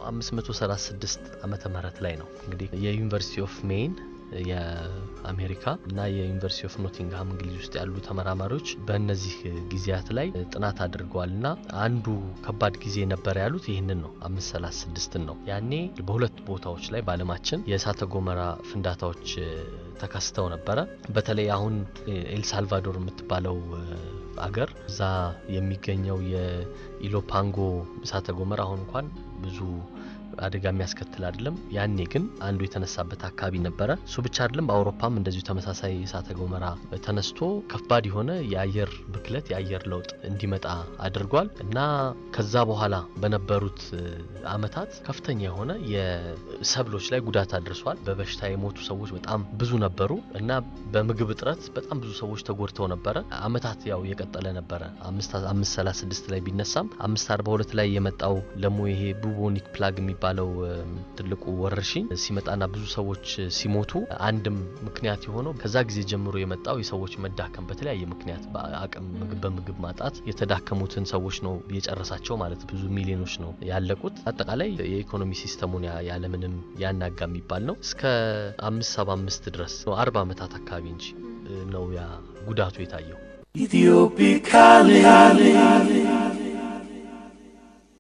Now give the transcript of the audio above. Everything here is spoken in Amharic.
536 ዓመተ ምህረት ላይ ነው። እንግዲህ የ University of Maine የአሜሪካ እና የ University of Nottingham እንግሊዝ ውስጥ ያሉ ተመራማሪዎች በእነዚህ ጊዜያት ላይ ጥናት አድርገዋል እና አንዱ ከባድ ጊዜ ነበር ያሉት ይህንን ነው፣ 536ን ነው። ያኔ በሁለት ቦታዎች ላይ በዓለማችን የእሳተ ገሞራ ፍንዳታዎች ተከስተው ነበረ። በተለይ አሁን ኤልሳልቫዶር የምትባለው አገር እዛ የሚገኘው የኢሎፓንጎ እሳተ ገሞራ አሁን እንኳን ብዙ አደጋ የሚያስከትል አይደለም። ያኔ ግን አንዱ የተነሳበት አካባቢ ነበረ። እሱ ብቻ አይደለም፣ በአውሮፓም እንደዚሁ ተመሳሳይ እሳተ ገሞራ ተነስቶ ከባድ የሆነ የአየር ብክለት፣ የአየር ለውጥ እንዲመጣ አድርጓል እና ከዛ በኋላ በነበሩት አመታት ከፍተኛ የሆነ የሰብሎች ላይ ጉዳት አድርሷል። በበሽታ የሞቱ ሰዎች በጣም ብዙ ነበሩ እና በምግብ እጥረት በጣም ብዙ ሰዎች ተጎድተው ነበረ። አመታት ያው የቀጠለ ነበረ። 536 ላይ ቢነሳም 542 ላይ የመጣው ደግሞ ይሄ bubonic plague የሚባለው ትልቁ ወረርሽኝ ሲመጣና ብዙ ሰዎች ሲሞቱ አንድም ምክንያት የሆነው ከዛ ጊዜ ጀምሮ የመጣው የሰዎች መዳከም፣ በተለያየ ምክንያት በአቅም ምግብ በምግብ ማጣት የተዳከሙትን ሰዎች ነው የጨረሳቸው፣ ማለት ብዙ ሚሊዮኖች ነው ያለቁት። አጠቃላይ የኢኮኖሚ system ኡን ያለምንም ያናጋ የሚባል ነው። እስከ 575 ድረስ 40 ዓመታት አካባቢ እንጂ ነው ያ ጉዳቱ የታየው።